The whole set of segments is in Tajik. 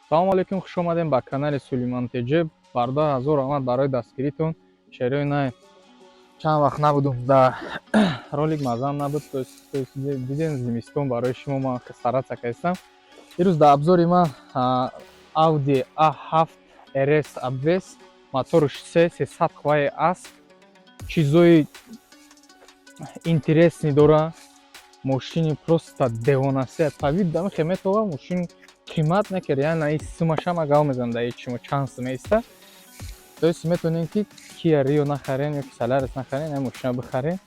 Салому алейкум, хуш омадем ба канали Сулейман ТЖ. Барда, ҳазор раҳмат барои дастгиритон. Шерои най чанд вақт набудум да ролик, мазам набуд. То есть дидем, зимистон барои шумо ман стараться кардам. Ирӯз дар обзори ман Audi A7 RS обвес, моторш 3 300 қувваи асп, чизои интересный дора. Мошини просто девонасия по вид дамихе метова, мошин қимат не, ки реально и сумашам агал мезанам да чимо чанд сум иста. То есть метавонем, ки Kia Rio нахарем ё ки Solaris нахарем, ин мошина бихарем,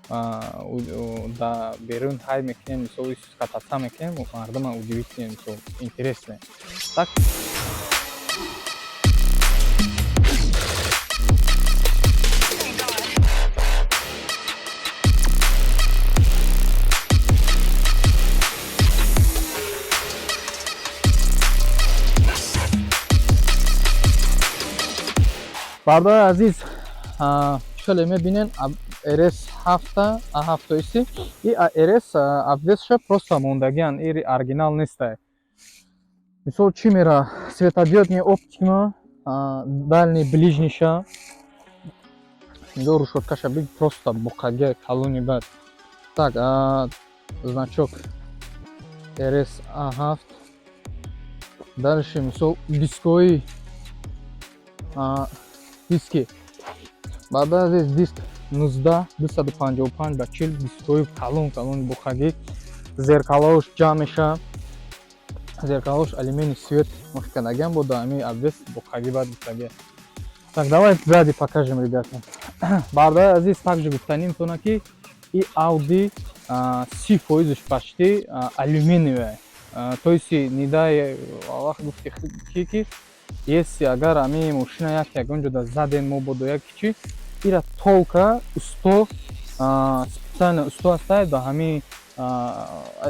да берун ҳай мекунем, мисол, кататься мекунем, мардума удивить кунем, мисол, интересно так. Бардори азиз, чӣ хеле мебинен, RS ҳафта А7 иси и RS обвесша просто мондагиан, и оригинал нестай. Мисол, чӣ мера: светодиодный оптика, дальний, ближнийша нигоҳ, решёткаша биг, просто буқаги калони бад. Так, значок RS А7. Дальше, мисол, дискои, диски, баъд аз диск 19 255 ба 40, дискҳои калон калони буқагӣ, зеркалаош ҷамъ мешавад, зеркалаош алюминий, свет мохикадагиам бо ами обвес буқагӣ баъд гуфтагӣ. Так, давай сзади покажем, ребята. Бародари азиз, также гуфтанӣ метавонам, ки и Audi 30 фоизаш почти алюминиевая, то есть нидаи вақт гуфти ки если агар ами мошина як ягон ҷода заден, мо бодо як чи ира толка усто, специально усто ҳастай, ба ҳами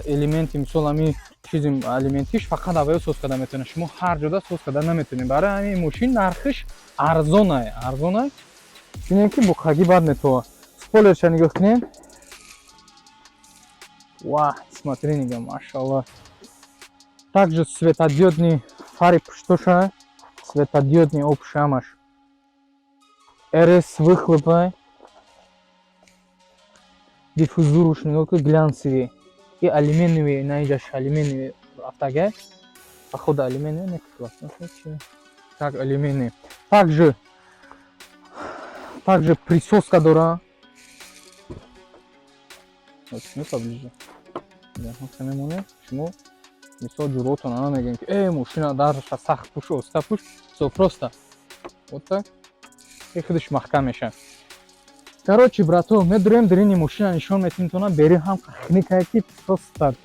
элементи, мисол, ҳами чизи алюментиш фақат авваё соз карда метавонад, шумо ҳар ҷода соз карда наметавонед. Барои ҳамин мошин нархиш арзонай, арзонай. Бинем, ки буқагӣ бад метова. Спойлерша нигоҳ кунем. Ва смотри, нигоҳ, машалло. Также светодиодный фари пуштоша, светодиодный обшамаш, RS выхлопай, диффузоруш нигоҳ кун, глянцевый и алюминиевый, наиҷаш алюминиевый рафтага, походу алюминиевый, не пластмасса, так, алюминий. Также присоска дора. Вот поближе мемонед шумо, мисол, ҷуротона намегӯем, ки э мошина дарша сахт пӯш, оста пӯш, со просто вот так и худаш маҳкам мешавад. Короче, брато, медурем дарини мошина, нишон метим тона, бери ҳам хникае, ки просто.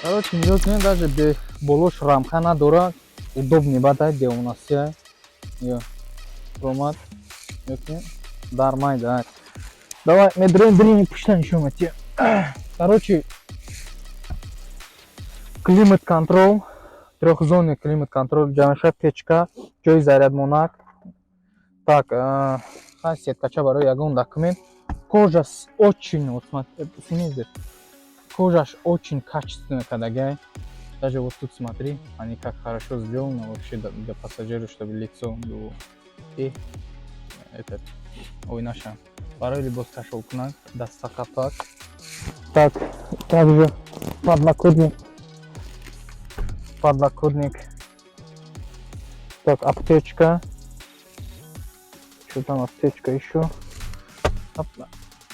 Короче, нигоҳ кунед, даже бе болош рамка надора, удобный бадай, девонасия ё ромад, нигоҳ кунед, дар майда. Давай медурем дрини пушта, нишон метиҳ. Короче, климат контроль, трехзонный климат контроль ҷамъ, печка, ҷои зарядмонак. Так, сеткача барои ягон документ. Кожа очень, вот смотри, здесь кожаш очень качественно кадагай. Даже вот тут, смотри, они как хорошо сделаны вообще для пассажиров, чтобы лицо было и этот ойнаша барои либос кашол кунак, дастақапак. Так, также подлокотник, подлокотник. Так, аптечка, что там, аптечка еще,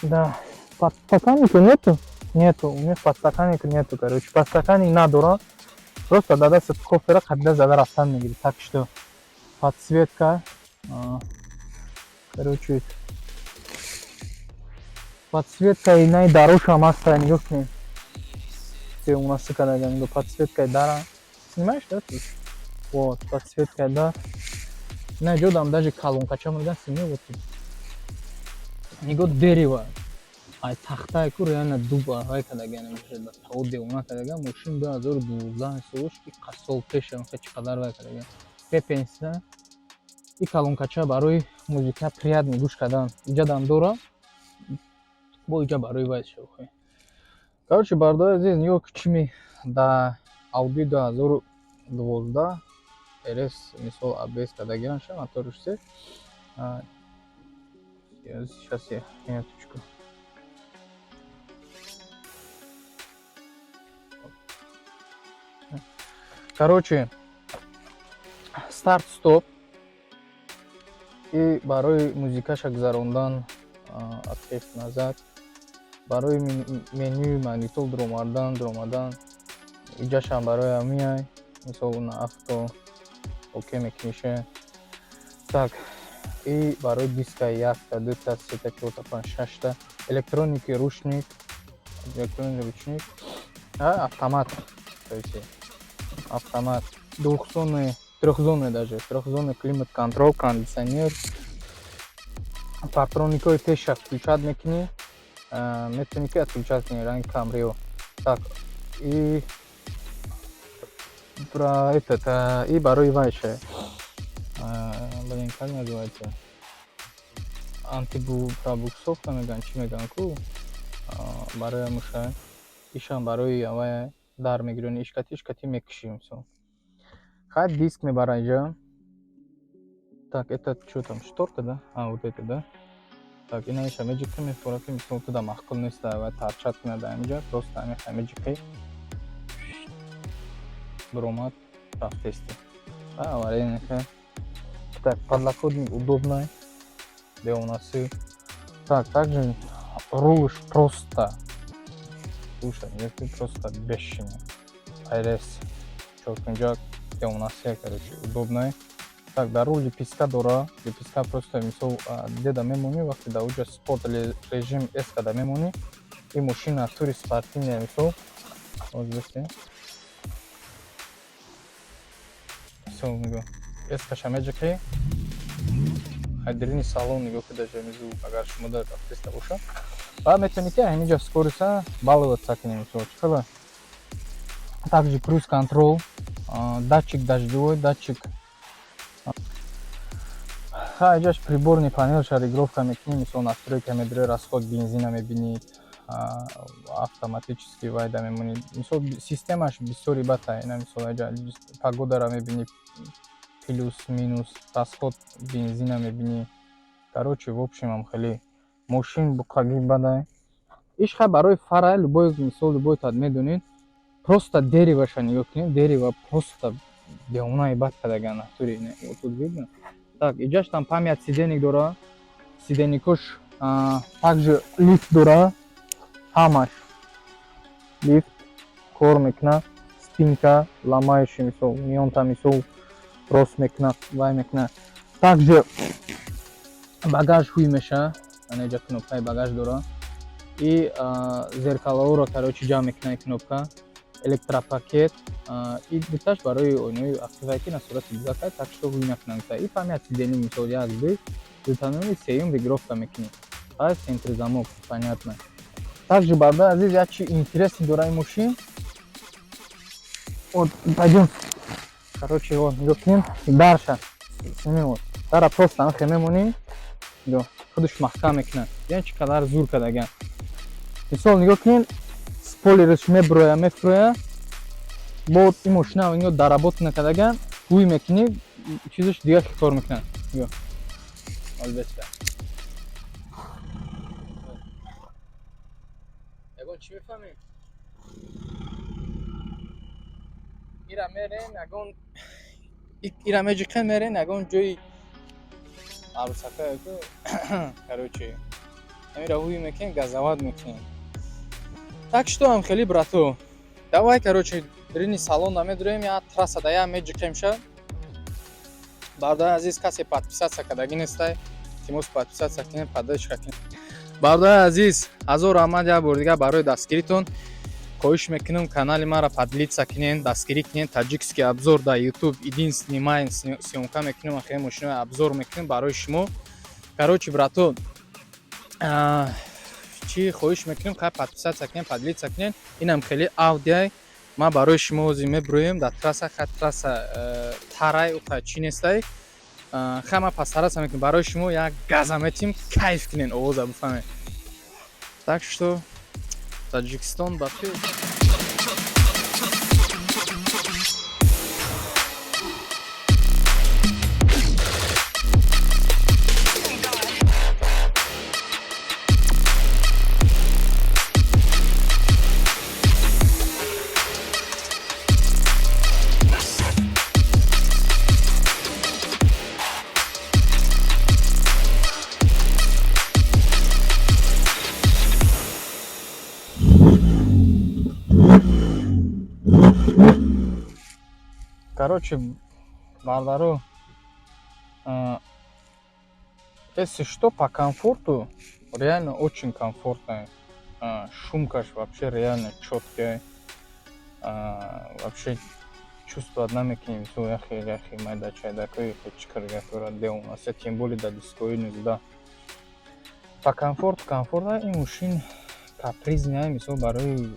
да. Подстаканника нету, нету у них, подстаканника нету. Короче, подстаканник надора, просто дадаса кофера қабила зада рафтан мегири. Так что подсветка, короче, подсветка инаи дарошам ҳаста, нигоҳ кунед, у нас кадага подсветкаи дара. Снимаешь, да? Вот подсветка дар ина ҷодам, даже колонкача меган, сними. Вот тут нигоҳ, дерево. Ай тахтае ку, реально дуб вай кардагиан, таво девона кардагиан. Мошин 2012 ҳисобош, ки сол пеш чӣ қадар вай кардагиан. Пепенса и колонкача барои музыка приятный гӯш кардан иҷадам дора, бо иҷа барои вай шохе. Короче, бардои азиз, нигоҳ ки чӣ ми да Audi 2012 RS, мисол, ABS кардагианша, моторш се. Сейчас я минуточку. Короче, старт стоп и барои музикаша гузарондан, пеш, назад, барои менюи магнитол дуромадан, иҷашам барои ҳамиай, мисол, на авто окей мекунише. Так, и барои диска якта, дута, сета, чорта, панҷ, шашта, электроники ручник, электроники ручник, автомат, то есть автомат, двухзонный, трехзонный, даже трехзонный климат контроль, кондиционер, парктроникҳои пеша включать мекунӣ, метавонӣ ки отключать кунӣ, ранги Камрио. Так, и про этот, и барои вайше, блин, как называется, антипробуксовка мегӯянд, чӣ мегӯянд ку, барои муша ишам, барои авай дар мегирёни, ишкати ишкати мекушӣ, мисол. Хай, диск мебара инҷа. Так, это что там, шторка, да? А, вот это, да. Так, ина иша меҷиқи, мефора ки, мисол, туда маъқул неста ва торчать кунад ҳамиҷа, просто ҳами меҷиқи, биромад, рафтести. Аварийника. Так, подлокотник удобный, беонаси. Так, также руль просто, слушай, просто бешеный. RS чоркунҷак беонасия, короче, удобный. Так, дар рул лепестка дора, лепестка просто, мисол, деда мемонӣ, вақте дар уҷа спорт режим S када мемонӣ, ин мошина тури спортивная, мисол, озбесте, мисол, нигоҳ, S каша меҷиқӣ, ҳайдрини салон нигоҳ ки, даже мизу, агар шумо дар рафтеста боша, баъд метавонӣ ки ҳаминҷа скорость баловаться кунӣ, мисол, чӣ хела. Также круиз контроль, датчик дождевой, датчик. Ха, иҷаш приборный панелша регулировка мекунӣ, мисол, настройка медорӣ, расход бензина мебинӣ, автоматически вайда мемонӣ, мисол, системаш бисёри бата. Ина, мисол, иҷа погодара мебинӣ, плюс, минус, расход бензина мебинӣ. Короче, в общем, ам хеле мошин буқагӣ бадай. Иш хай барои фара, любой, мисол, любой тад медонед, просто дереваша нигоҳ кунед, дерево просто девонаи бад кардаган натури, вот тут видно. Так, иҷаш там память сидений дора, сиденьикош, также лифт дора, ҳамаш лифт кор мекуна, спинка ламающий, мисол, миёнта, мисол, рост мекуна, вай мекуна. Также багаж ҳуй меша, ана иҷа кнопкаи багаж дора и зеркалаҳоро, короче, ҷамъ мекуна кнопка, электропакет и дуташ барои оинаи ақибае ки на сурати дузака, так что ҳуй накунанд. И память сидений, мисол, як, ду, дутаноми, сеюм регулировка мекунӣ. А центр замок, понятно. Также, бародари азиз, як чи интересный дора ин мошин. Вот, пойдем. Короче, вот, нигоҳ кунем, дарша. Сними, вот. Дара просто анхе мемонӣ, нигоҳ, худаш маҳкам мекунад. Яъне чӣ қадар зур кардаган. Мисол, нигоҳ кунем, спойлераш меброя, мефурӯя. Бо ин мошина нигоҳ доработка кардаган, ҳуй мекунӣ, чизаш дигар кор мекунад. Нигоҳ. Албатта. Ягон чӣ мефаҳмӣ? Ира мерем, ягон ира меҷиқем, мерем ягон ҷои арӯсака ку, короче, ҳамира ҳуй мекунем, газават мекунем. Так что ам хеле, брато. Давай, короче, дрини салон намедурем, я трасса да я меҷиқем ша. Бародари азиз, касе подписаться кардагӣ нестай, илтимос, подписаться кунед, поддержка кунед. Бародари азиз, ҳазор раҳмат як бор дигар барои дастгиритон. Хоҳиш мекунам, канали маро поделиться кунед, дастгирӣ кунед. Таджикский обзор дар YouTube единственный ман съёмка мекунем, ахе мошинои обзор мекунем барои шумо. Короче, брато, Чӣ хоҳиш мекунем, хай, подписаться кунем, поделиться кунем. Инам хеле Аудиай. Ман барои шумо ҳозир мебуроем дар трасса. Хай, трасса тарай, уқа чӣ нестай. Хай, ман постараться мекунем, барои шумо як газа метим, кайф кунен, овоза бифаҳмед. Так что Таҷикистон ба пеш! Короче, бардару, если что, по комфорту реально очень комфортная. Шумкаш вообще реально чёткая, вообще чувствовать намекунем, мисол, яхе яхе майда чайдакои чикаргакора деонаса, тем более да дискои 19. По комфорту комфортно. Ин мошин капризная, мисол, барои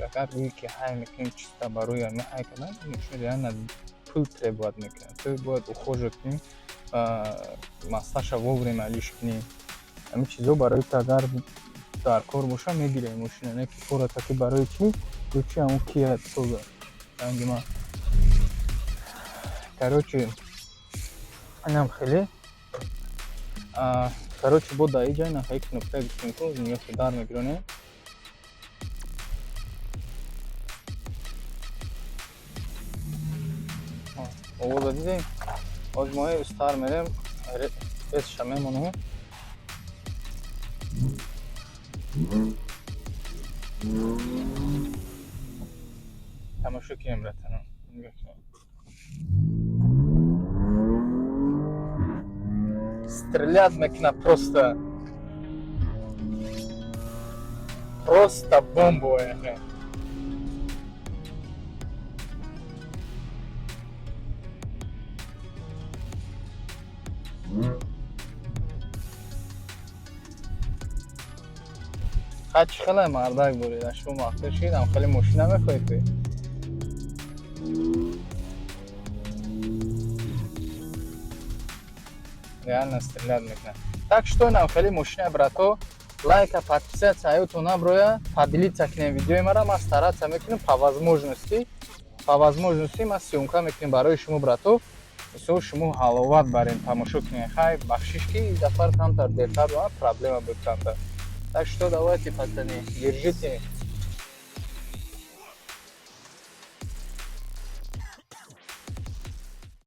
агар рӯе ки ҳай мекунем, чисто барои ами ҳай кардан, ин мошин реально пул требовать мекунад. Ту бояд ухоживать кунӣ, маслаша вовремя алиш кунӣ. Ҳамин чизо барои ту агар дар кор боша, мегирем мошина, не ки кората ки барои чӣ ё чи ҳамун кия соза ранги ман. Короче, инам хеле, короче, бо дар иҷа ина хеле кнопка гуфтем, ку ниёхи дар мегиронем. Овоза дидем. Ҳоз мо устар мерем, эсша мемонем, тамошо кунем, братано. Нигоҳ кунем, стрелять мекунад, просто бомбовая. Хай, чӣ хеле мардак бурид, шумо махсус шидам, хеле мошина мехоҳед ту. Реально стрелять мекунад. Так что инам хеле мошина, брато. Лайка, подписаться аётон наброя, поделиться кунем видеои мара. Ман стараться мекунем по возможности ман съёмка мекунем барои шумо, брато. Мисол, шумо ҳаловат барем, тамошо кунем. Хай, бахшиш, ки дафар камтар дертар, проблема буд камтар. Так что давайте, пацаны, держите.